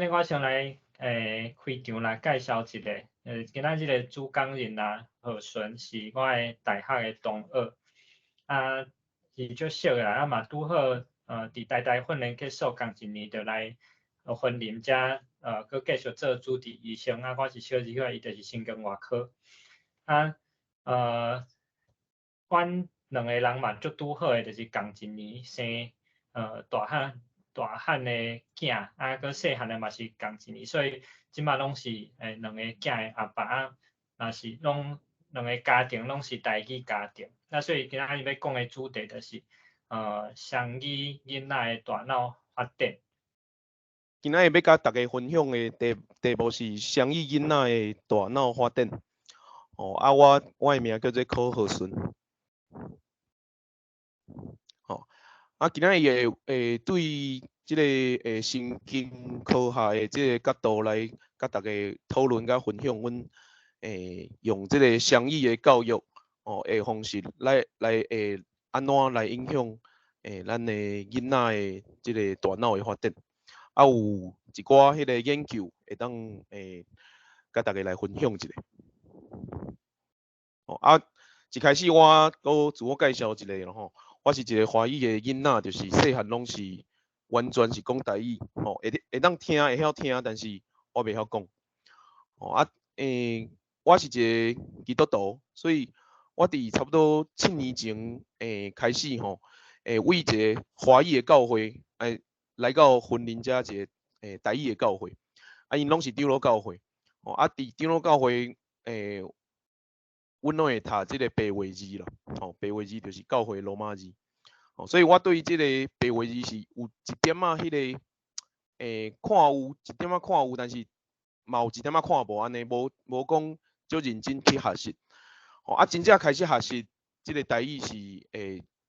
按呢我先來開場來介紹一下，今仔日的主講人啊，何順是我的大學的同學，啊是足熟的啦，啊嘛拄好，佇台大訓練結束仝一年就來雲林遮，閣繼續做主治醫生，啊，我是小兒科，伊就是神經外科。啊，阮兩个人嘛足拄好的，就是仝一年生，大漢的囝，啊，閣細漢的嘛是仝一年，所以這馬攏是兩个囝的阿爸啊，若是攏兩个家庭攏是台語家庭。那所以今仔日欲講的主題就是，雙語囡仔的大腦發展。今仔日欲佮大家分享的題目是雙語囡仔的大腦發展。哦，啊，我的名叫做柯和順。吼，啊，今仔日會對這个神經科學的這个角度來佮大家討論佮分享，阮用這个雙語的教育哦的方式來按怎來影響咱的囡仔的這个大腦的發展。啊，有一寡彼个研究會當佮大家來分享一下。哦，啊，一開始我閣自我介紹一下啦吼，我是一个華語的囡仔，就是細漢攏是完全是講台語，吼，會當聽會曉聽，但是我袂曉講。吼啊，我是一个基督徒，所以我佇差不多7年前開始吼，為一个華語的教會，來到雲林遮一个台語的教會，啊，𪜶攏是長老教會，吼，啊，佇長老教會，阮攏會讀這个白話字啦，吼，白話字就是教會羅馬字，吼，所以我對這个白話字是有一點仔彼个，看有一點仔看有，但是嘛有一點仔看無按呢，無講足認真去學習，吼，啊，真正開始學習這个台語是，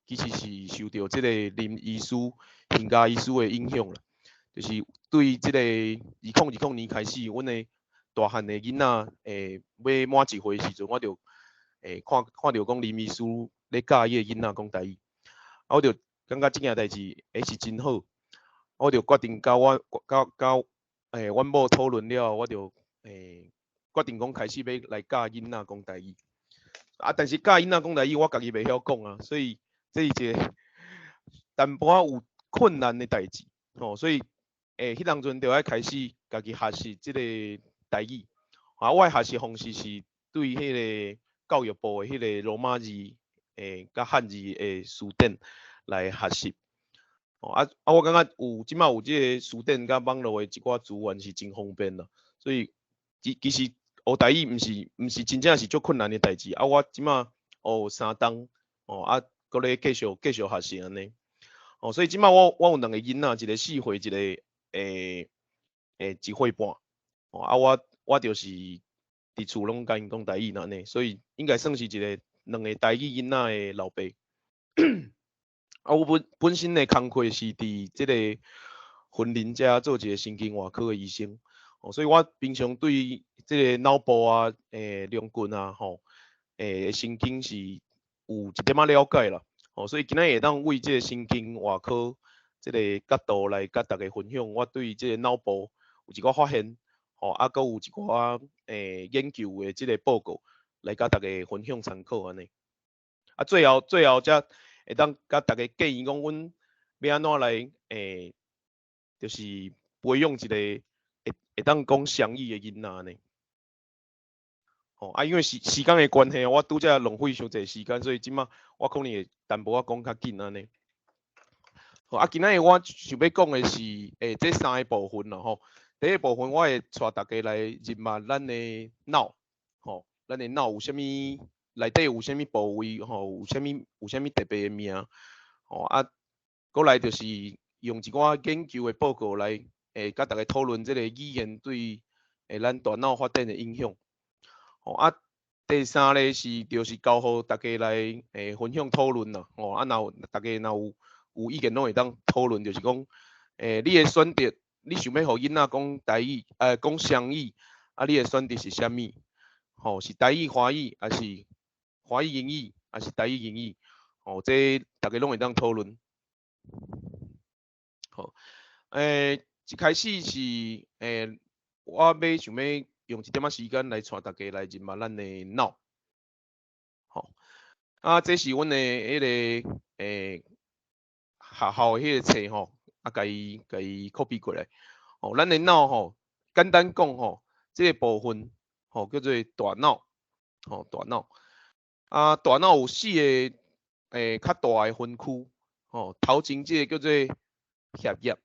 其實是受著這个林醫師、邢家醫師的影響啦，就是對這个2020年開始，阮的大漢的囡仔，欲滿一歲的時陣，我就看著講林醫師咧教伊的囡仔講台語，啊，我就感覺這件代誌是真好，我就決定佮我佮佮阮某討論了後，我就決定講開始欲來教囡仔講台語，啊，但是教囡仔講台語，我家己袂曉講啊，所以這是一个淡薄仔有困難的代誌，吼，所以彼當陣就愛開始家己學習這個台語，啊，我的學習方式是對彼個教育部的彼個羅馬字佮漢字的辭典來學習，哦，啊啊，我感覺有這馬有這个辭典佮網路的一寡資源是真方便啦，所以其實學台語毋是真正是足困難的代誌，啊，我這馬學3冬，哦，啊，閣咧繼續學習按呢，哦，所以這馬我有兩个囡仔，一个4歲，一个1歲半，哦，啊，我就是佇厝攏共𪜶講台語按呢，所以應該算是一个兩个台語囡仔的老爸。啊，我本身的工課是佇這个雲林遮做一个神經外科的醫生，哦，所以我平常對這个腦部啊、龍骨啊、吼，神經是有一點仔了解啦，哦，所以今仔日會當為這个神經外科這个角度來佮大家分享，我對這个腦部有一寡發現，吼，啊，閣有一寡研究的這个報告來佮大家分享參考按呢。啊，最後才會當佮大家建議講，阮欲按怎來就是培養一個會當講雙語的囡仔按呢。吼，啊，因為時間的關係，我拄才浪費傷濟時間，所以這馬我可能會淡薄仔講較緊按呢。好，啊，今仔日我想欲講的是，這三个部分啦吼。第一个部分，我會帶大家來認捌咱的腦，吼，咱的腦有啥物，內底有啥物部位，吼，有啥物特別的名，吼，啊，閣來就是用一寡研究的報告來，佮大家討論這个語言對咱大腦發展的影響。吼，啊，第三个是就是交予大家來分享討論啦，吼，啊，若有大家若有意見攏會當討論，就是講，你的選擇，你想欲予囡仔講台語，講雙語，啊，你的選擇是啥物？吼，是台語華語，抑是華語英語，抑是台語英語？吼，這大家攏會當討論。好，一開始是我欲想欲用一點仔時間來帶大家來認捌咱的腦。吼，啊，這是阮的彼個學校的彼個冊吼，啊，共伊 copy 過來。吼，咱的腦吼，簡單講吼，這個部分吼叫做大腦，吼，大腦。啊，大腦有四個較大的分區，吼，頭前這個叫做額葉。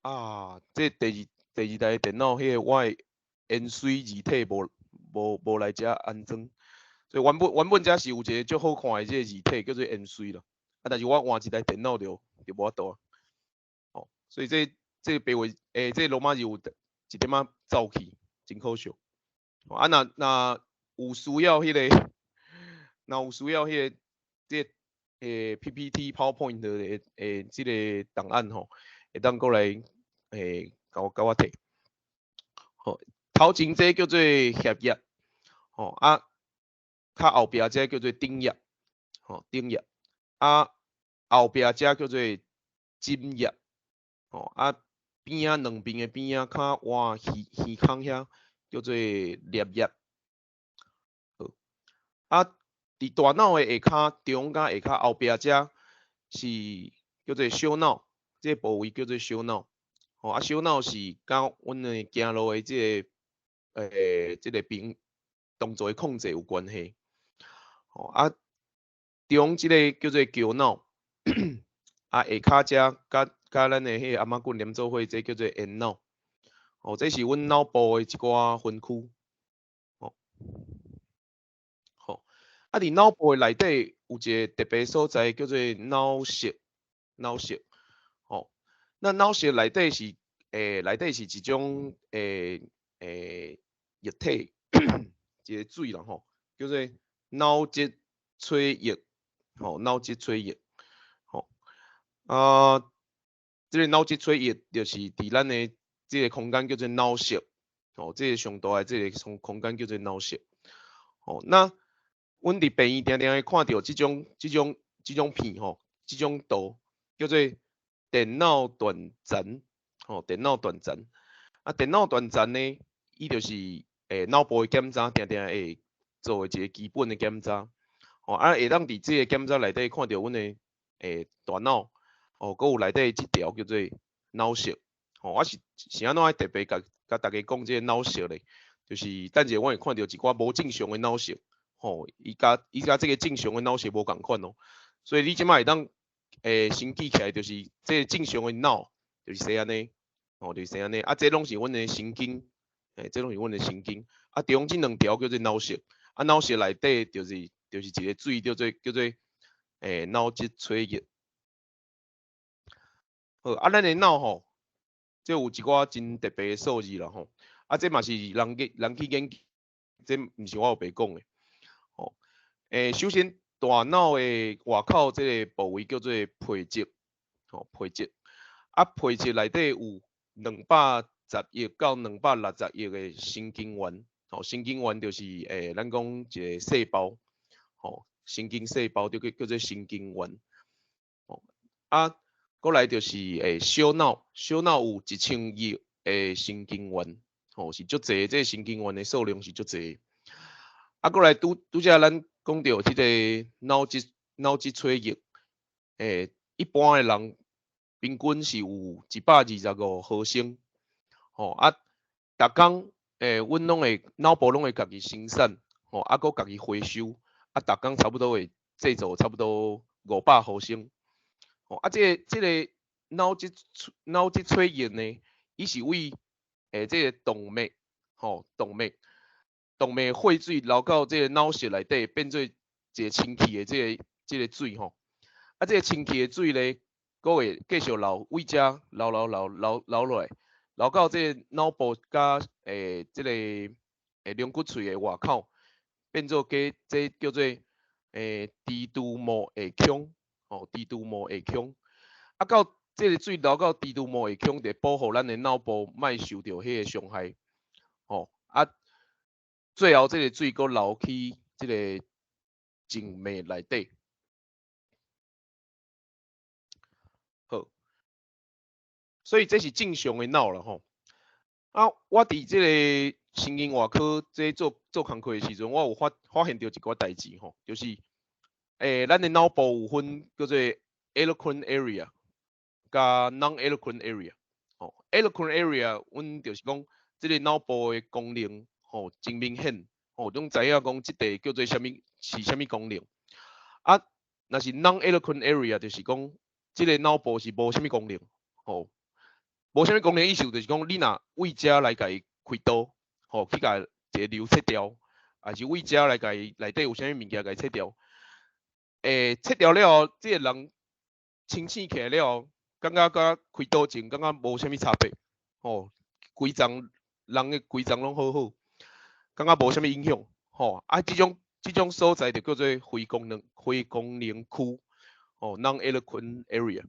啊，這第二台電腦，彼個我的延髓字體無來遮安裝，所以原本遮是有一個足好看的這個字體叫做延髓啦。啊，但是我換一台電腦就無法度啊。吼，所以這個白話這個羅馬字有一點仔走去，真可惜。啊，若有需要彼個，若有需要彼個這個PPT PowerPoint 的這個檔案吼，會當過來共我提。吼，頭前這叫做額葉，吼啊，較後壁這叫做頂葉，吼，頂葉，啊，後壁這叫做枕葉，吼啊，邊仔兩邊的邊仔較倚耳孔遐叫做顳葉。好，啊，佇大腦的下跤中佮下跤後壁遮是叫做小腦，這個部位叫做小腦。吼，啊，小腦是佮阮的行路的這個平動作的控制有關係。吼，啊，中這個叫做橋腦，啊，下跤遮佮咱的彼個頷仔骨連做伙，這叫做延腦。吼，這是阮腦部的一寡分區。吼，好，啊，佇腦部的內底有一個特別所在叫做腦室，腦室。吼，那腦室內底是一種液體，一個水啦吼，叫做腦積水液，吼，腦積水液，吼，啊，這個腦積水液就是佇咱的這個空間叫做腦室，吼，這個上大的這個空間叫做腦室，吼，那阮佇病院定定會看著這種片吼，這種圖叫做電腦斷層，吼，電腦斷層，啊，電腦斷層呢，伊就是腦部的檢查，定定會做的一個基本的檢查，吼，啊，會當佇這個檢查內底看著阮的大腦，吼，閣有內底這條叫做腦室，吼，我是按怎愛特別共大家講這個腦室咧？就是等者我會看著一寡無正常的腦室，吼，伊佮這個正常的腦室無仝款哦，所以你這擺會當先記起來，就是這個正常的腦就是生按呢，吼，就是生按呢，啊，這攏是阮的神經，這攏是阮的神經，啊，中這兩條叫做腦室，啊，腦室內底就是一個水叫做腦積水液。好，啊，咱的腦吼，這有一寡真特別的數字啦吼，啊，這嘛是人去研究，這毋是我有白講的，吼，首先大腦的外口這個部位叫做皮質，吼，皮質，啊，皮質內底有210億到260億的神經元，吼，神經元就是咱講一個細胞，吼，神經細胞就叫做神經元，吼，啊，閣來就是小腦，小腦有1000億的神經元，吼，是足濟，這個神經元的數量是足濟。啊，閣來拄才咱講著這個腦積水液，一般的人平均是有125毫升，吼，啊，逐工阮攏會腦部攏會家己生產，吼，啊，閣家己回收，啊，逐工差不多會製造差不多500毫升，吼，啊，這個腦積水液呢，伊是為這個動脈，吼，動脈血水流到這個腦室內底，變做一個清氣的這個水吼，啊，這個清氣的水咧，閣會繼續流，為遮流流流流流落來，流到這個腦部佮這個龍骨喙的外口，變做加這叫做蜘蛛膜下腔，吼，蜘蛛膜下腔，啊，到這個水流到蜘蛛膜下腔，就保護咱的腦部莫受著彼個傷害，吼，啊，最後這個水閣流去這個靜脈內底。好，所以這是正常的腦啦吼。啊，我佇這个神經外科這做做工課的時陣，我有發現著一寡代誌吼，就是咱的腦部有分叫做 eloquent area 佮 non-eloquent area。吼，eloquent area，阮就是講這个腦部的功能吼真明顯，吼，攏知影講這塊叫做啥物是啥物功能。啊，若是 non-eloquent area，就是講這个腦部是無啥物功能，吼。無啥物功能意思就是講，你若為遮來共伊開刀，吼，去共一个瘤切掉，抑是為遮來共伊內底有啥物物件共伊切掉，切掉了後，這个人清醒起來了後，感覺佮開刀前感覺無啥物差別，吼，規層人的規層攏好好，感覺無啥物影響，吼，啊，這種所在就叫做非功能區，吼，non-eloquent area，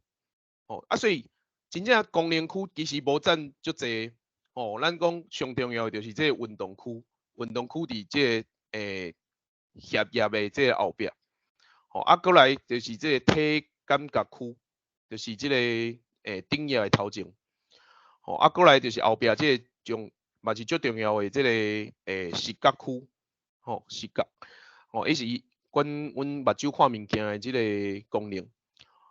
吼，啊，所以真正功能區其實無佔足濟，吼，咱講上重要的就是這個運動區，運動區佇這个額葉的這個後壁，吼，啊，閣來就是這個體感覺區，就是這個頂葉的頭前，吼，啊，閣來就是後壁這個重嘛是足重要的這个視覺區，吼，視覺，吼，伊是管阮目睭看物件的這个功能，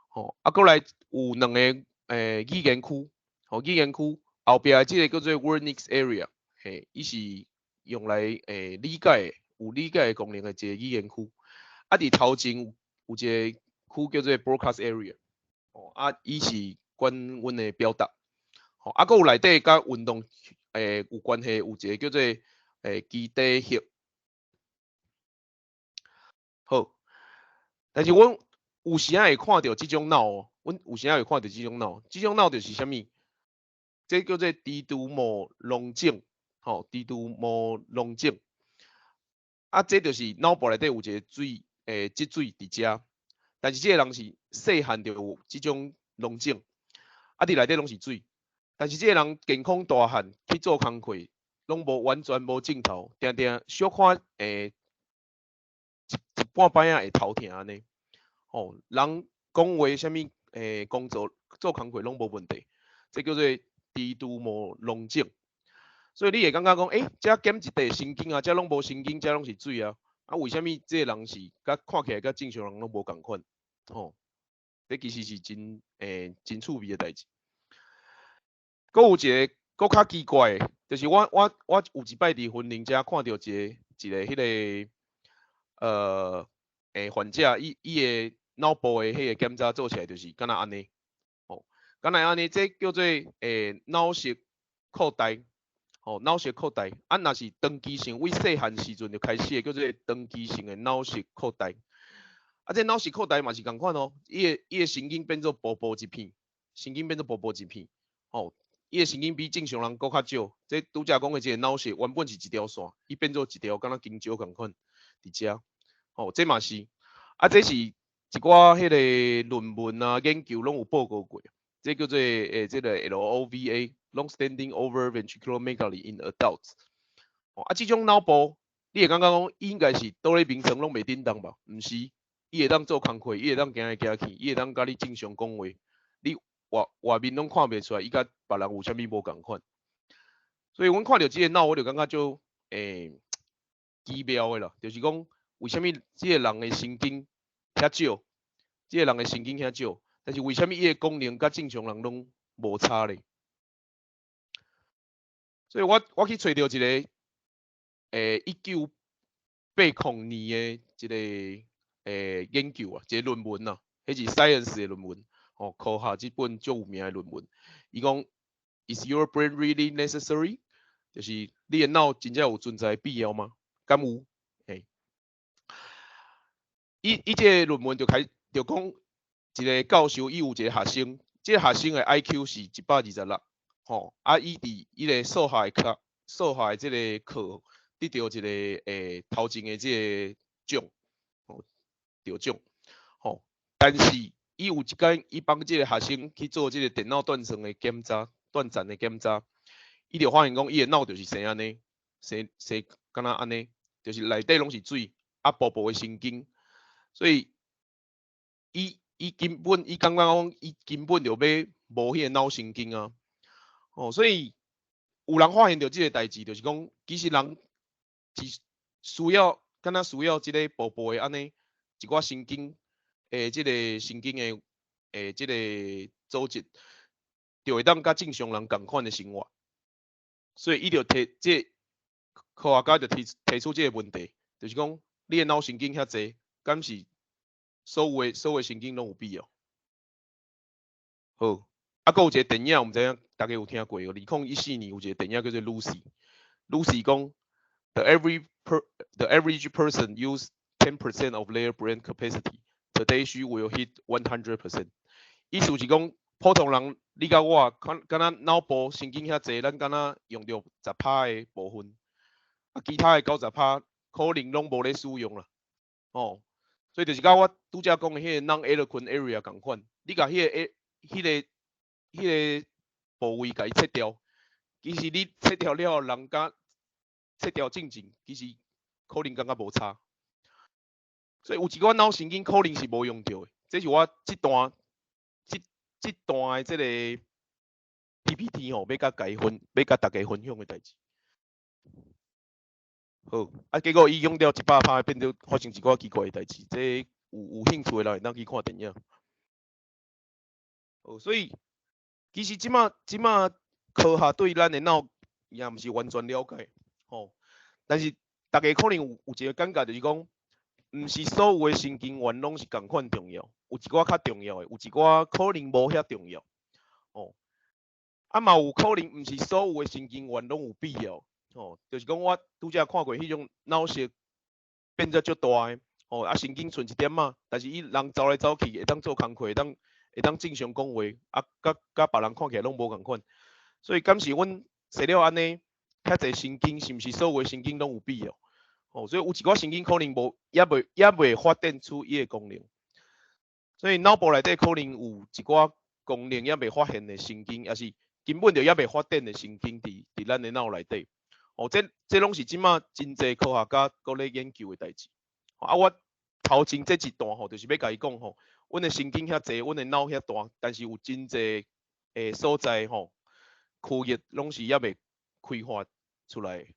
吼，啊，閣來有兩个語言區，吼，語言區後壁的這个叫做 Wernicke's area，嘿，伊是用來理解有理解的功能的一个語言區。啊，佇頭前有一个區叫做 Broca's area，吼，啊，伊是管阮的表達，吼，啊，閣有內底佮運動有關係，有一個叫做基底核。好，但是阮有時仔會看著這種腦哦，阮有時仔會看著這種腦，這種腦就是啥物？這叫做蜘蛛膜囊腫，吼，蜘蛛膜囊腫。啊，這就是腦部內底有一个水，積水佇遮，但是這个人是細漢就有這種囊腫，啊，佇內底攏是水，但是這个人健康大漢去做工課，攏無完全無症頭，定定小可一半擺仔會頭疼按呢，吼，人講話啥物工作做工課攏無問題，這叫做蜘蛛膜囊腫。所以你會感覺講，這檢一塊神經啊，這攏無神經，這攏是水啊，啊，為啥物這个人是佮看起來佮正常人攏無仝款？吼，這其實是真趣味的代誌。閣有一个閣較奇怪的，就是我有一擺佇雲林遮看著一个彼个患者，伊的腦部的彼个檢查做起來就是敢若按呢，吼，敢若按呢，這叫做腦室擴大，吼，腦室擴大，啊，若是長期性，為細漢時陣就開始的，叫做長期性的腦室擴大。啊，這腦室擴大嘛是仝款哦，伊的神經變做薄薄一片，神經變做薄薄一片，吼，伊的神經比正常人閣較少。這拄才講的這个腦室原本是一條線，伊變做一條敢若香蕉仝款佇遮，吼，這嘛是，啊，這是一寡彼个論文啊、研究攏有報告過，這叫做這个 LOVA（Long-standing overt ventriculomegaly in adults）。哦，啊，這種腦部，你會感覺講伊應該是倒咧眠床攏袂振動吧？毋是，伊會當做工課，伊會當行來行去，伊會當佮你正常講話，你外外面攏看袂出來，伊佮別人有啥物無仝款。所以阮看著這个腦，我就感覺足奇妙的啦，就是講為啥物這个人的神經遐少，這個人的神經遐少，但是為啥物伊的功能佮正常人攏無差咧？所以我去揣著一个1980年的一个研究啊，一个論文啊，彼是 Science 的論文，吼，科學這本足有名的論文。伊講，Is your brain really necessary？就是你的腦真正有存在的必要嗎？敢有？嘿，伊這个論文就開就講，一个教授伊有一个學生，這个學生的 IQ 是126，吼，啊，伊佇伊个數學的課，數學的這个課得著一个頭前的這个獎，吼，得獎，吼，但是伊有一工，伊幫這个學生去做這个電腦斷層的檢查，斷層的檢查，伊就發現講，伊的腦就是生按呢，生生敢若按呢，就是內底攏是水，啊，薄薄的神經，所以伊根本伊感覺講，伊根本就欲無彼個腦神經啊。哦，所以有人發現著這个代誌，就是講其實人是需要，敢若需要這个部部的按呢一寡神經的這个神經的這个組織，就會當佮正常人仝款的生活。所以伊就提這个科學家就提出這个問題，就是講你的腦神經遐濟，敢是所有的神經攏有必要？好，啊，閣有一个電影，毋知影大家有聽過無？2014年有一个電影叫做《Lucy》，Lucy 講 The average person use 10% of their brain capacity. Today she will hit 100%。意思是講，普通人你佮我，敢若腦部神經遐濟，咱敢若用著10趴的部分，啊，其他的90趴可能攏無咧使用啦。哦，所以就是佮我拄才講的彼個 non-eloquent area 仝款，你共彼個部位共伊切掉，其實你切掉了後，人佮切掉進前，其實可能感覺無差。所以有一寡腦神經可能是無用著的，這是我這段的這個 PPT 吼，欲佮大家分享的代誌。好，啊，結果伊用掉100趴，變做發生一寡奇怪的代誌，這有興趣的人會當去看電影。好，所以其實這馬科學對咱的腦也毋是完全了解，吼。但是大家可能有一個感覺，就是講，毋是所有的神經元攏是仝款重要，有一寡較重要的，有一寡可能無遐重要，哦。啊嘛有可能毋是所有的神經元攏有必要，吼，就是講我拄才看過彼種腦室變做足大的，吼，啊神經賰一點仔，但是伊人走來走去會當做工課，會當正常講話，啊，佮別人看起來攏無仝款，所以敢是阮生了按呢，遐濟神經是毋是所有的神經攏有必要？哦，所以有一寡神經可能無，猶未發展出伊的功能，所以腦部內底可能有一寡功能猶未發現的神經，抑是根本就猶未發展的神經佇咱的腦內底。哦，這攏是這馬真濟科學家閣咧研究的代誌。啊，我頭前這一段吼，就是欲共伊講吼，阮的神經遐濟，阮的腦遐大，但是有真濟的所在吼，區域攏是猶未開發出來的。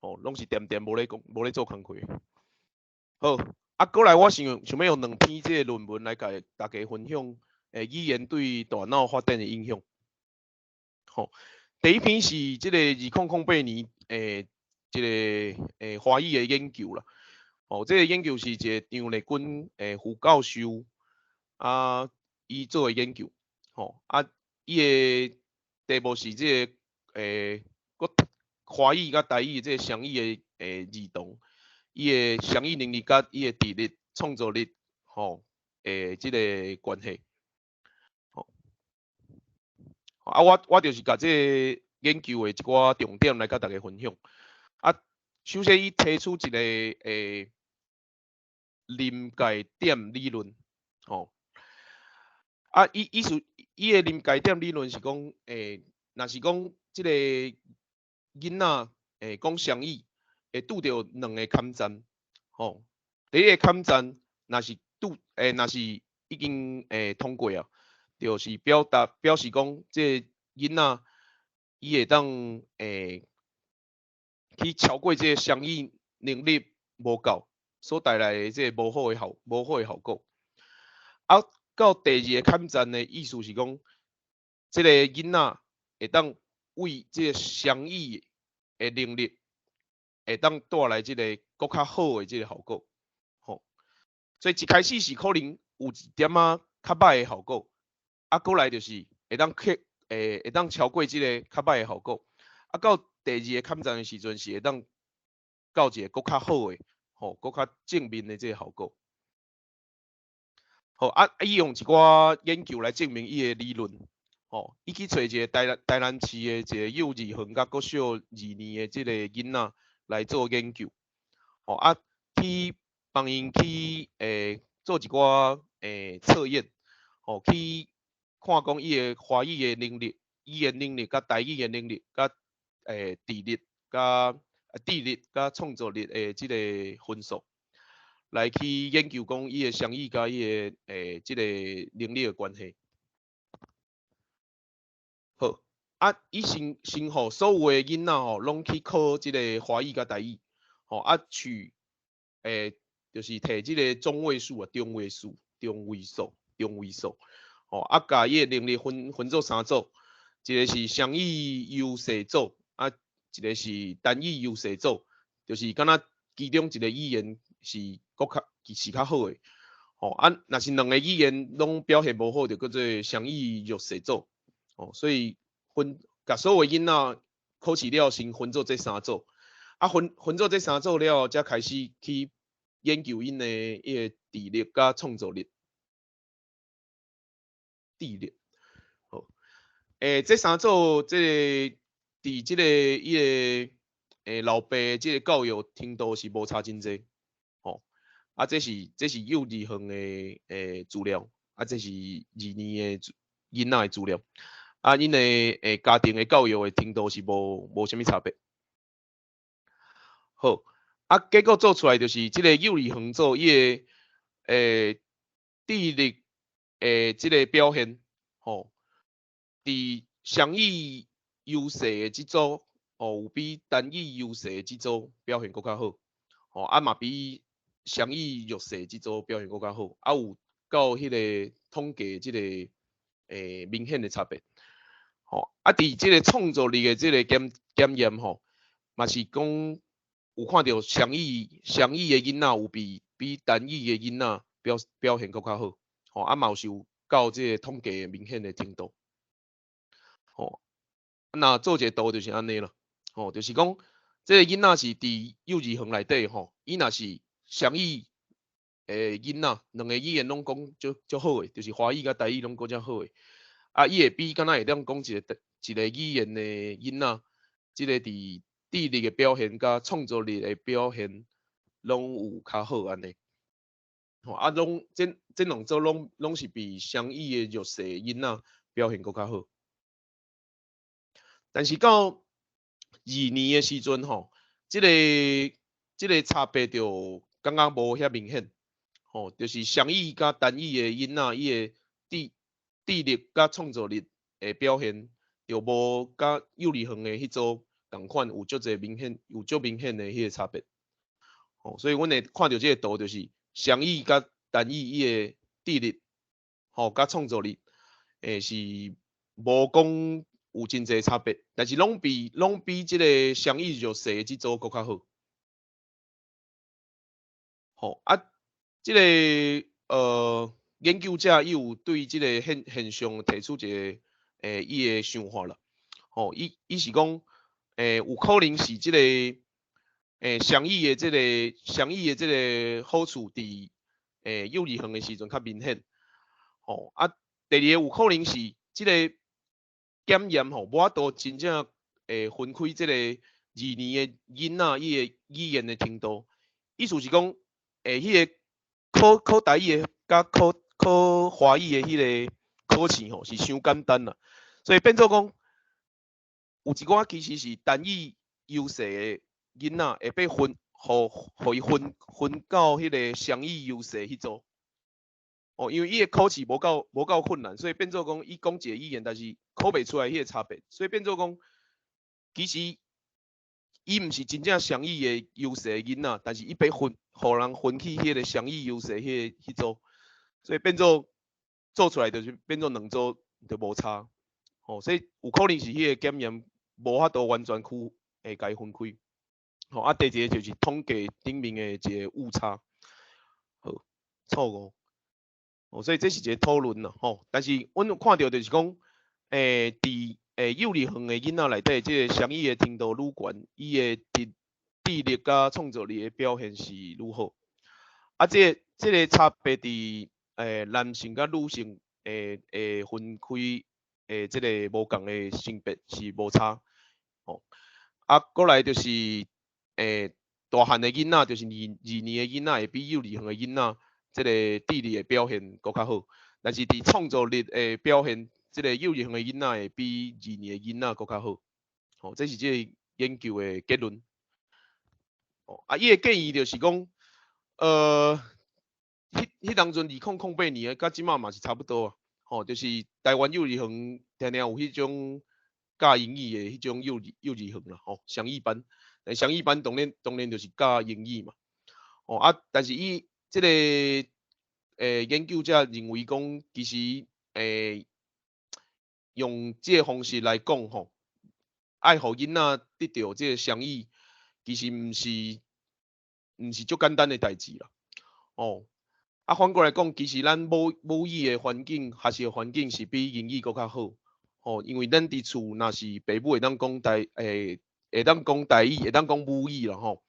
哦，攏是恬恬無咧講，無咧做工課。好，啊，過來我想欲用兩篇這个論文來共大家分享，語言對大腦發展的影響。吼，第一篇是這个2008年一个華語的研究啦。哦，這个研究是一个張麗君副教授啊，伊做的研究。吼，啊，伊的題目是這个閣華語佮台語這个雙語的兒童，伊的雙語能力佮伊的智力、創造力，吼，這个關係。吼，啊，我就是共這个研究的一寡重點來共大家分享。啊，首先伊提出一个臨界點理論，吼。啊，伊意思伊的臨界點理論是講，若是講這个囡仔講雙語，會拄著兩个坎站，吼。第一个坎站，若是已經通過啊，就是表示講，這個囡仔伊會當去超過這個雙語能力無夠所帶來的這个無好的效果。啊，到第二个坎站的意思是講，這个囡仔會當為這个雙語的能力，會當帶來這个閣較好的這个效果，吼。所以一開始是可能有一點仔較䆀的效果，啊，過來就是會當超過這个較䆀的效果，啊，到第二個坎站的時陣是會當到一个閣較好的，吼，閣較正面的這个效果。好，啊，伊用一寡研究來證明伊的理論，吼，伊去揣一个台南市的一个幼稚園佮國小二年的這个囡仔來做研究，吼，啊，去幫𪜶去做一寡測驗，吼，去看講伊的華語的能力、語言能力、佮台語的能力、佮智力佮創造力的這个分數，來去研究講伊的雙語佮伊的這个能力的關係。啊，伊先先予所有的囡仔吼，攏去考這个華語佮台語，吼啊取，就是提這个中位數啊，中位數，中位數，中位數，吼啊，共伊的能力分做三組，一个是雙語優勢組，啊，一个是單語優勢組，就是敢若其中一個語言是閣較是較好的，吼啊，若是兩個語言攏表現無好，就叫做雙語弱勢組，哦，所以分共所有囡仔考試了先分做這三組，啊分做這三組了後，才開始去研究𪜶的彼个智力佮創造力。智力，好，這三組這个佇這个伊个老爸這个教育程度是無差真濟，吼，啊，這是幼稚園的資料，啊，這是二年的囡仔的資料，啊，𪜶的家庭的教育的程度是無啥物差別。好，啊，結果做出來就是這个幼兒園組伊的智力的這个表現，吼，佇雙語優勢的這組，吼，有比單語優勢的這組表現閣較好，吼，啊嘛比雙語弱勢這組表現閣較好，啊有到彼個統計這個明顯的差別，吼，啊佇這個創造力的這個檢驗吼，嘛是講有看著雙語的囡仔有比單語的囡仔表現閣較好，吼，啊嘛有是有到這個統計明顯的程度，吼，若做一個圖就是按呢啦，吼，就是講這個囡仔是佇幼兒園內底吼，伊若是雙語的囡仔，兩个語言攏講足足好的，就是華語佮台語攏講遮好的，啊，伊會比敢若會當講一個語言的囡仔，這个佇智力的表現佮創造力的表現攏有較好按呢。吼，啊，攏這兩組攏是比雙語的弱勢囡仔表現閣較好。但是到二年的時陣吼，這個差別就感覺無遐明顯，吼，就是雙語佮單語的囡仔，伊的智力佮創造力的表現，就無佮幼兒園的彼組仝款有足濟明顯，有足明顯的彼个差別。吼，所以阮會看著這个圖，就是雙語佮單語伊的智力，吼，佮創造力，是無講有真濟差別，但是攏比這个雙語弱勢的這組閣較好。吼，啊，這个研究者伊有對這个現象提出一个伊的想法啦。吼，伊是講，有可能是這个雙語的這个好處佇幼兒園的時陣較明顯。吼，啊，第二個有可能是這个檢驗吼，無法度真正分開這个二年的囡仔伊的語言的程度。意思是講，彼个考台語的佮考華語的彼个考試吼是傷簡單啦，所以變做講，有一寡其實是單語優勢的囡仔會被分，予伊分到彼个雙語優勢彼組。哦，因為伊的考試無夠困難，所以變做講伊講一个語言，但是考袂出來彼个差別，所以變做講，其實伊毋是真正雙語的優勢的囡仔，但是伊被分，予人分去彼个雙語優勢彼組，所以變做做出來就是變做兩組就無差。吼，所以有可能是彼个檢驗無法度完全會共伊分開。吼，啊，第二个就是統計頂面的一个誤差。好，錯誤。哦，所以這是一個討論啦，吼。但是阮有看著就是講，佇幼兒園的囡仔內底，這個雙語的程度愈懸，伊的智力佮創造力的表現是愈好。啊，這個差別佇男性佮女性會分開這个無仝的性別是無差。吼，啊，過來就是大漢的囡仔，就是二年的囡仔會比幼兒園的囡仔，這个智力的表現閣較好，但是佇創造力的表現，這个幼兒園的囡仔會比二年的囡仔閣較好。吼，這是這个研究的結論。哦，啊，伊的建議就是講，彼當陣2008年的，佮這馬嘛是差不多啊。吼，就是台灣幼兒園定定有彼種教英語的彼種幼稚園啦，吼，雙語班，雙語班當然就是教英語嘛，吼啊，但是伊這個研究者認為講，其實用這個方式來講吼，愛予囡仔得著這個雙語，其實毋是足簡單的代誌啦，哦，啊反過來講，其實咱母語的環境、學習的環境是比英語閣較好，吼，因為咱佇厝若是爸母會當講台語，會當講母語啦吼，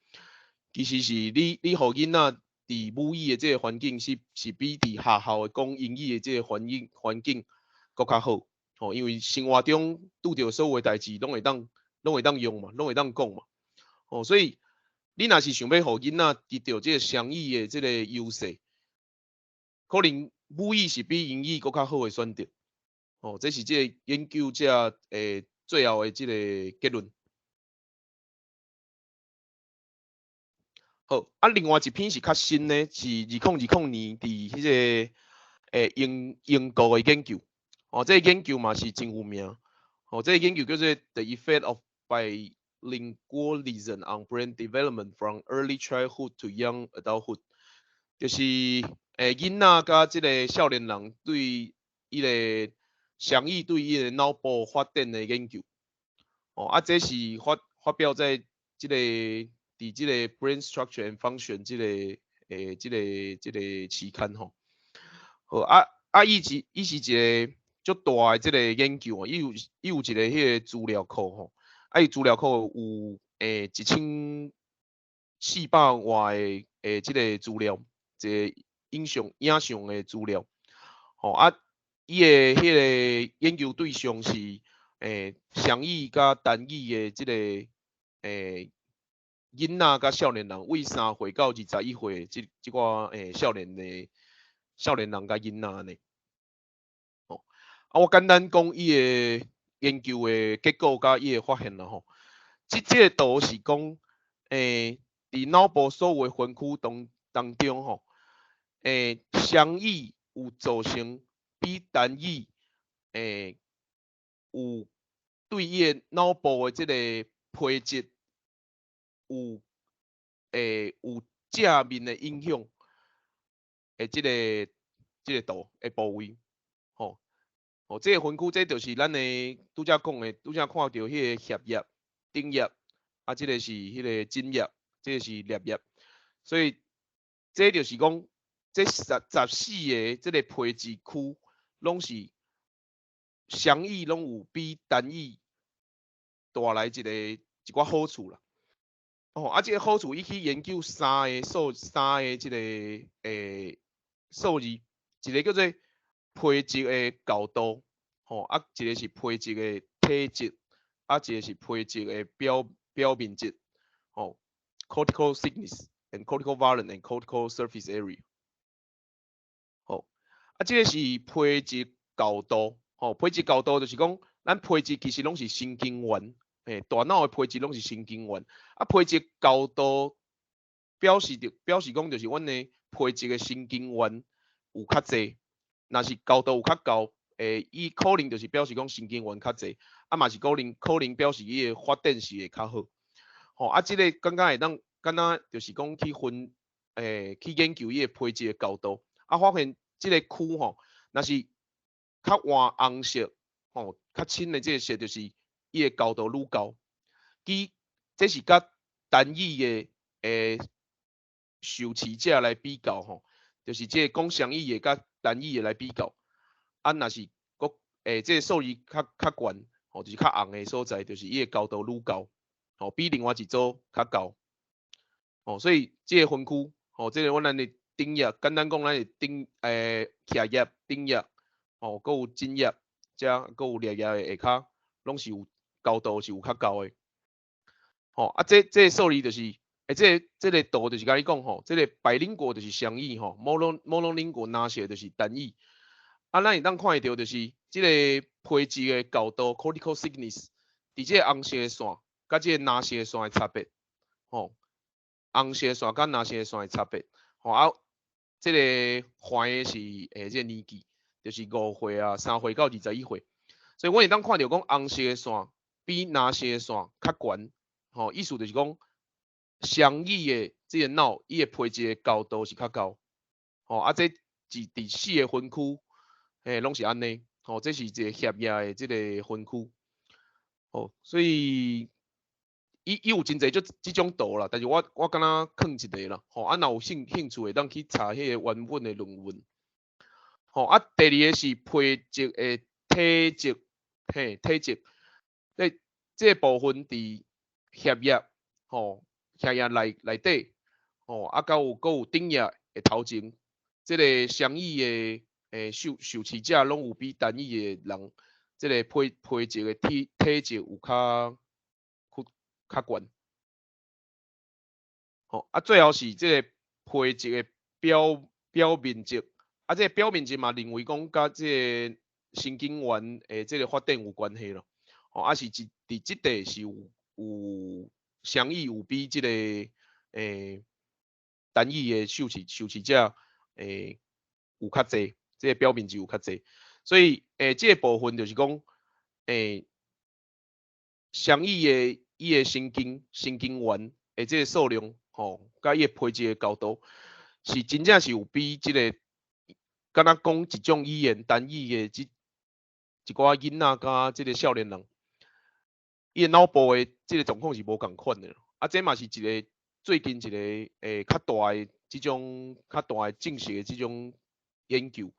其實是你予囡仔佇母語的這個環境是比佇學校的講英語的這個環境閣較好，吼，因為生活中拄著所有的代誌攏會當用嘛，攏會當講嘛，吼，所以你若是想欲予囡仔得著這個雙語的這個優勢，可能母語是比英語閣較好的選擇，吼，這是這個研究者最後的這個結論。好，啊，另外一篇是較新的，是2020年佇彼個英國的研究，哦，這個研究嘛是真有名，哦，這個研究叫做 The Effect of Bilingualism on Brain Development from Early Childhood to Young Adulthood，就是囡仔佮這個少年人對伊个雙語對伊个腦部發展的研究，哦，啊，這是發表在這個佇這個 Brain Structure and Function 這個期刊吼。好，啊啊，伊是一個足大的這個研究哦，伊有一個彼個資料庫吼，啊，伊資料庫有1400外个這個資料，一個影像的資料，吼啊，伊的彼個研究對象是雙語佮單語的這個囡仔佮少年人，為3歲到21歲這寡少年人佮囡仔按呢。吼，啊，我簡單講伊的研究的結果佮伊的發現啦吼。這個圖是講，佇腦部所有的分區當中吼，雙語有造成比單語有對伊的腦部的這個皮質有正面的影響的這個圖的部位，吼，吼，這個分區這就是咱的拄才講的，拄才看著彼個額葉、頂葉，啊，這個是彼個枕葉，這個是顳葉，所以這就是講，這14個這個皮質區攏是雙語攏有比單語帶來一寡好處啦。哦，啊，這個好處伊去研究三個這個數字，一個叫做皮質的厚度，吼，啊，一個是皮質的體積，啊，一個是皮質的表面積，吼，cortical thickness and cortical volume and cortical surface area。好，啊，這個是皮質厚度，吼，皮質厚度就是講，咱皮質其實攏是神經元。大腦的皮質攏是神經元，啊，皮質厚度表示講就是阮的皮質的神經元有較濟，若是厚度有較高，伊可能就是表示講神經元較濟，啊嘛是可能表示伊的發展是會較好。吼，啊，這個感覺會當敢若就是講去分，去研究伊的皮質的厚度，啊，發現這個區吼，若是較換紅色，吼，較深的這個色就是伊的厚度愈高，伊這是佮單語的受試者來比較吼，就是這個講雙語的佮單語的來比較，啊，若是閣這個數字較懸，吼，就是較紅的所在，就是伊的厚度愈高，吼，比另外一組較高，吼，所以這個分區，吼，這個阮咱的頂葉，簡單講，咱的頂額葉、頂葉，吼，閣有枕葉，遮閣有顳葉的下跤，攏是有厚度是有較高的，吼，啊，這個數字就是，這個圖就是共你講吼，這個 bilingual 就是雙語吼，monolingual 藍色就是單語，啊，咱會當看會著就是這個皮質的厚度 cortical thickness，佇這個紅色的線佮這個藍色的線的差別，吼，紅色的線佮藍色的線的差別，吼啊，這個黃的是這個年紀，就是5歲啊、3歲到21歲，所以阮會當看著講紅色的線。比藍色的線較懸，吼，意思就是講雙語的這个腦，伊的皮質的厚度是較高，吼，啊，這是佇四个分區，嘿，攏是按呢，吼，這是一个額葉的這个分區，吼，所以伊有真濟這種圖啦，但是我敢若囥一个啦，吼，啊，若有興趣會當去查彼个原本的論文，吼，啊，第二个是皮質的體積，嘿，體積，這個部分佇額葉，吼，額葉內底，吼，啊，閣有頂葉的頭前，這个雙語的受試者攏有比單語的人，這个皮質的體積有較懸。吼，啊，最後是這個皮質的表面積，啊，這个表面積嘛認為講佮這个神經元的這个發展有關係咯。吼，啊是佇這塊是有雙語有比這个單語的受試者有較濟，這个表面積有較濟，所以這个部分就是講雙語的伊的神經元的這个數量，吼，佮伊的皮質的厚度，是真正是有比這个敢若講一種語言單語的這一寡囡仔佮這个少年人，伊的腦部的這个狀況是無仝款的。啊，這嘛是一个最近一个較大的這種較大的正式的這種研究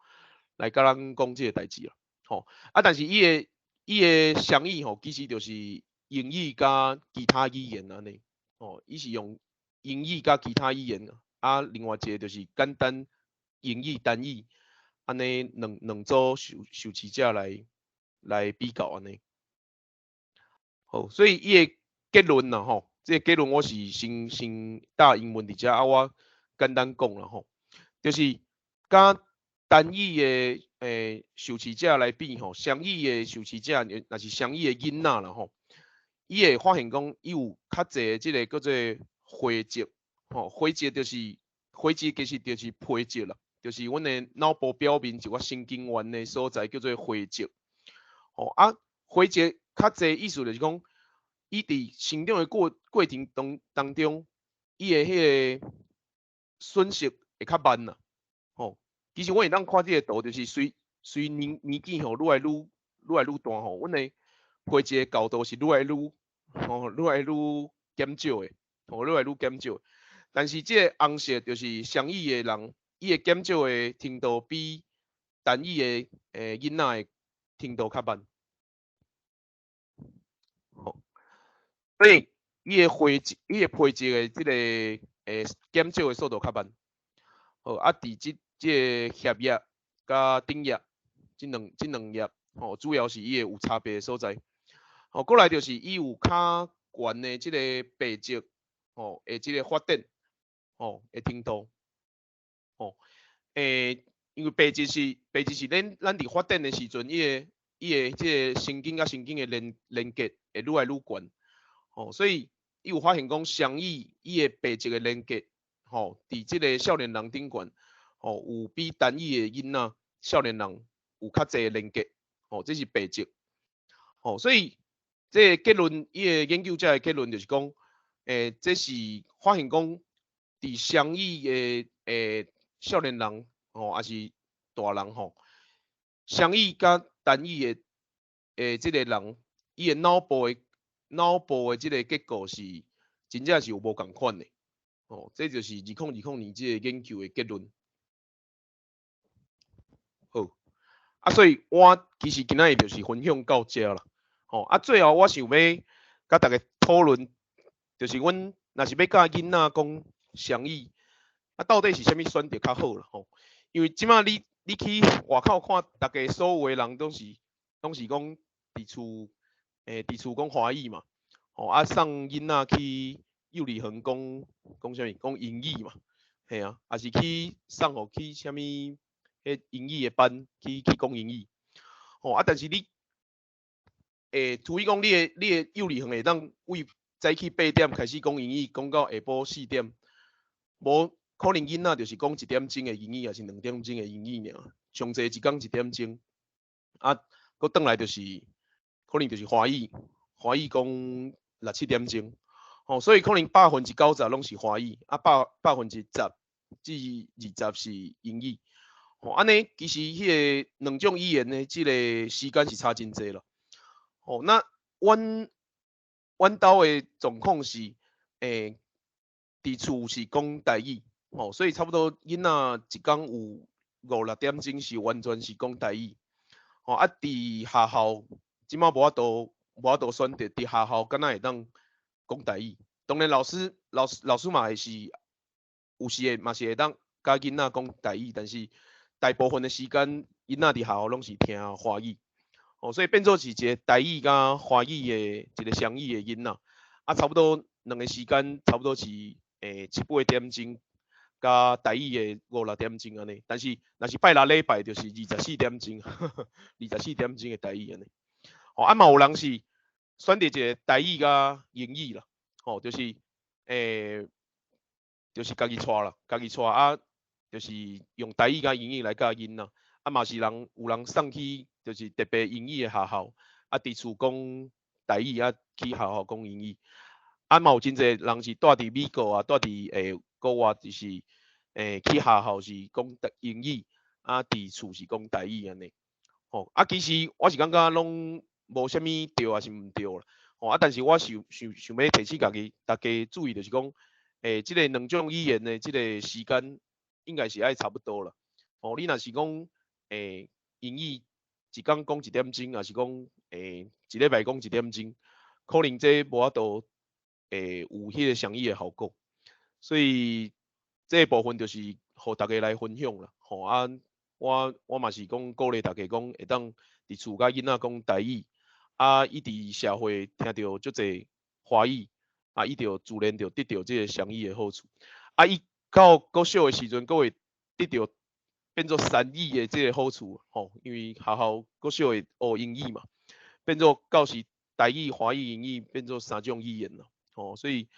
來佮咱講這个代誌啦，吼。啊，但是伊的雙語吼，其實就是英語佮其他語言按呢，吼，伊是用英語佮其他語言，啊，另外一个就是簡單英語單語，按呢兩組受試者來比較按呢。好，所以伊的結論啦吼，這个結論我是先打英文佇遮，啊，我簡單講啦吼，就是佮單語的受試者來比吼，雙語的受試者，若是雙語的囡仔啦吼，伊會發現講伊有較濟這个叫做灰質，吼，灰質就是灰質其實就是皮質啦，就是阮的腦部表面一寡神經元的所在叫做灰質，吼啊，灰質較濟意思就是講，伊佇成長的過程當中，伊的彼个損失會較慢啦，吼。其實阮會當看這个圖，就是隨年紀吼愈來愈大吼，阮的皮質的厚度是愈來愈吼愈來愈減少的，吼，愈來愈減少。但是這个紅色就是雙語的人，伊的減少的程度比單語的囡仔的程度較慢。吼，所以伊的灰質，伊的皮質的這个減少的速度較慢。好，啊，佇這个額葉佮頂葉，這兩葉吼，主要是伊會有差別的所在。吼，過來就是伊有較懸的這个白質，吼，的這个發展，吼，的程度，吼，因為白質是咱佇發展的時陣，伊的這个神經佮神經的連結會愈來愈懸，吼，所以伊有發現講雙語伊的白質的連結，吼，佇這个少年人頂懸，吼，有比單語的囡仔、少年人有較濟的連結，吼，這是白質，吼，所以這个結論，伊的研究者的結論就是講，這是發現講，佇雙語的少年人，吼，抑是大人吼，雙語佮單語的這个人，伊的腦部的這个結構是真正是有無仝款的，吼，這就是2020年這个研究的結論。好，啊，所以我其實今仔日就是分享到這啦，吼，啊，最後我想欲佮大家討論，就是阮若是欲教囡仔講雙語，啊，到底是啥物選擇較好啦，吼？因為這馬你去外口看，逐家所有的人攏是講佇厝講華語嘛，吼，啊，送囡仔去幼兒園講啥物？講英語嘛，嘿啊，抑是去送予去啥物彼英語的班去講英語，吼，啊，但是你，除非講你的幼兒園會當為早起8點開始講英語，講到下晡4點，無可能囡仔就是講一點鐘的英語，抑是2點鐘的英語爾，上濟一工一點鐘，啊，閣轉來就是可能就是華語，華語講六七點鐘，吼，所以可能90%攏是華語，啊10%至20%是英語，吼，按呢其實彼個兩種語言的這个時間是差真濟咯，吼，那阮兜的狀況是，佇厝是講台語，吼，所以差不多囡仔一工有五六點鐘是完全是講台語，吼，啊，佇學校這馬無法度選擇，佇學校敢若會當講台語。當然老師嘛會是有時會嘛是會當佮囡仔講台語，但是大部分的時間囡仔佇學校攏是聽華語，吼，所以變做是一个台語佮華語的一个雙語的囡仔，啊，差不多兩个時間差不多是七八點鐘，佮台語的五六點鐘按呢，但是若是拜六禮拜就是二十四點鐘，24點鐘的台語按呢。吼，啊嘛有人是選擇一个台語佮英語啦，吼，就是家己帶啦，家己帶啊，就是用台語佮英語來教囡仔，啊嘛是人有人送去就是特別英語的學校，啊佇厝講台語，啊去學校講英語，啊嘛有真濟人是蹛佇美國啊，蹛佇國外，就是去學校是講英語，啊佇厝是講台語按呢。吼，啊其實我是感覺攏無啥物對抑是毋對啦，吼啊！但是我想想想欲提醒家己，大家注意就是講，這个兩種語言的這个時間應該是愛差不多啦。吼，你若是講英語一工講一點鐘，抑是講一禮拜講一點鐘，可能這無法度有彼个雙語的效果。所以這个部分就是予大家來分享啦。吼啊，我嘛是講鼓勵大家講會當佇厝佮囡仔講台語。啊，伊佇社會聽著足濟華語，啊，伊就自然就得著這个雙語的好處。啊，伊到國小的時陣，閣會得著變做三語的這个好處，吼，因為學校國小會學英語嘛，變做到時台語、華語、英語變做三種語言咯，吼，所以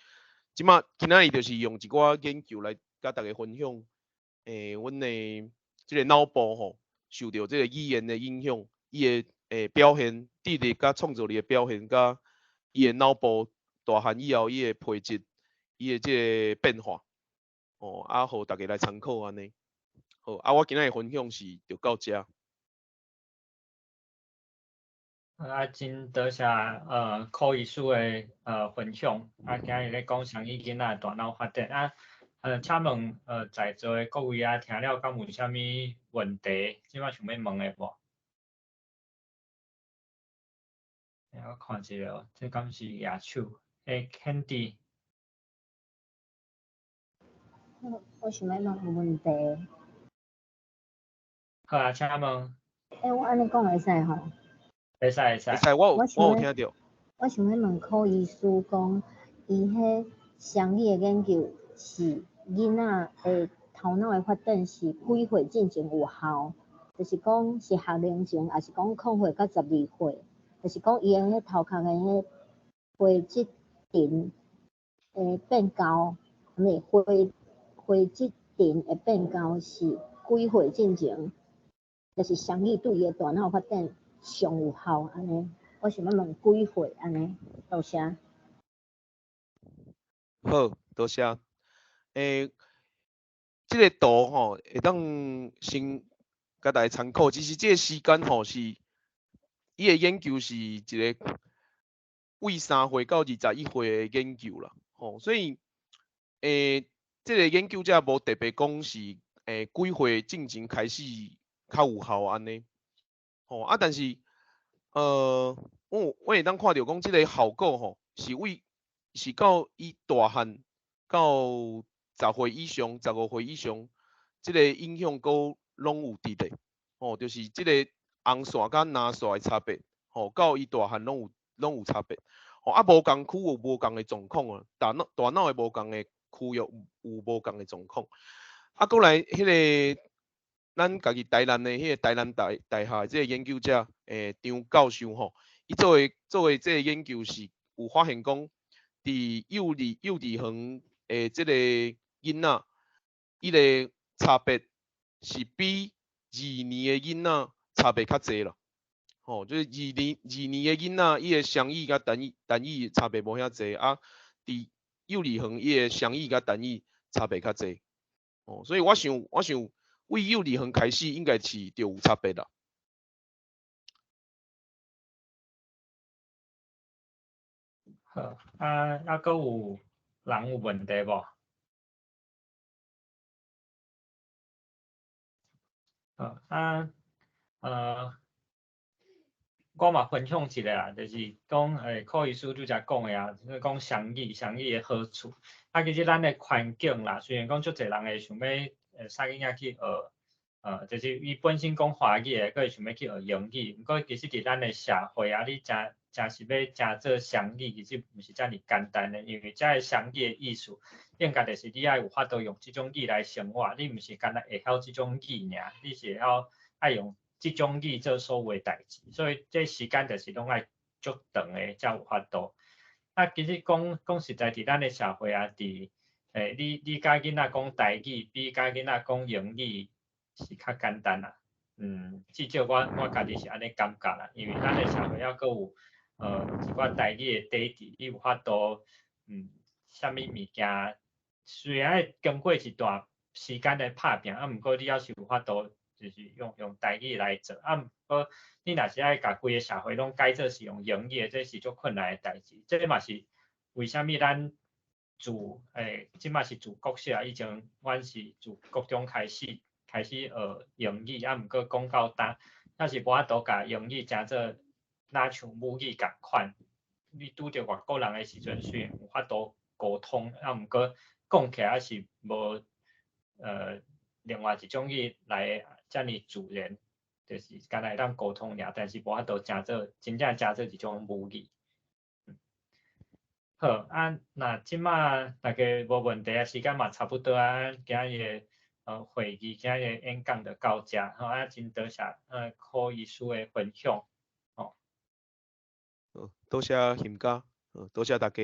這馬今仔日就是用一寡研究來佮大家分享，阮的這个腦部吼，受著這个語言的影響，伊的表現、智力佮創造力的表現，佮伊的腦部大漢以後伊的皮質，伊的這个變化，哦，啊，予大家來參考按呢。好，啊，我今仔日分享是就到遮。啊，真多謝柯醫師的分享。啊，今日咧講雙語囡仔大腦發展啊，請問在座的各位啊，聽了敢有啥物問題？這馬想欲問的無？我看一下哦，這敢是舉手？Candy。我想欲問個問題。好啊，請問。我按呢講會使吼？會使會使。會使，我有聽著。我想欲問柯醫師講，伊彼雙語的研究是囡仔的頭腦的發展是幾歲進前有效？就是講是學齡前，抑是講0歲到12歲？就是講伊的彼頭殼的彼皮質層會變厚，毋是灰質層會變厚是幾歲進前？就是雙語對伊的大腦發展上有效按呢？我想欲問幾歲按呢？多謝。好，多謝。這个圖吼會當先共大家參考，其實這个時間吼是伊的研究是一个為3歲到21歲的研究啦，吼，所以這个研究者無特別講是幾歲進前開始較有效按呢，吼啊，但是我會當看著講這个效果吼是為是到伊大漢到10歲以上、15歲以上，這个影響閣攏有佇咧，吼，就是這个紅線佮藍線的差別，吼，到伊大漢攏有差別，吼，啊，無仝區有無仝的狀況啊，大腦的無仝的區域有無仝的狀況，啊，閣來彼个咱家己台南的彼个台南大學的這个研究者，張教授吼，伊做的這个研究是有發現講，佇幼稚園的這个囡仔，伊个差別是比2年的囡仔差別較濟啦。吼，就是二年的囡仔，伊的雙語佮單語差別無遐濟，啊，佇幼兒園伊的雙語佮單語差別較濟，哦，所以我想為幼兒園開始應該是就有差別啦。好，啊，猶閣有人有問題無？好，啊，我嘛分享一下啦，就是講柯醫師拄才講的啊，就是講雙語，雙語的好處。啊，其實咱的環境啦，雖然講足濟人會想欲送囡仔去學，就是伊本身講華語的，閣會想欲去學英語。毋過其實佇咱的社會啊，你誠誠是欲誠做雙語，其實毋是遮爾簡單的，因為遮个雙語的意思，應該就是你愛有法度用這種語來生活，你毋是干焦會曉這種語爾，你是會曉愛用這種語做所有的代誌，所以這時間就是攏愛足長的才有法度。啊，其實講講實在，佇咱的社會啊，佇你教囡仔講台語，比教囡仔講英語是較簡單啦。至少我家己是按呢感覺啦，因為咱的社會猶閣有一寡台語的底底，你有法度，啥物物件，雖然愛經過一段時間的拍拚，啊，毋過你猶是有法度，就是用台語來做，啊，毋過你若是愛共規个社會攏改做是用英語的，這是足困難的代誌。這嘛是為啥物咱自這馬是自國小啊，以前阮是自國中開始學英語，啊，毋過講到今，猶是無法度共英語誠做若像母語仝款。你拄著外國人的時陣，雖然有法度溝通，啊，毋過講起來猶是無另外一種語來遮爾自然，就是敢若會當溝通爾，但是無法度誠做真正誠做一種母語。好，啊，若這馬大家無問題啊，時間嘛差不多啊，今日的會議，今日的演講就到遮，吼啊，真多謝柯醫師的分享，吼。好，多謝欣嘉，好，多謝大家。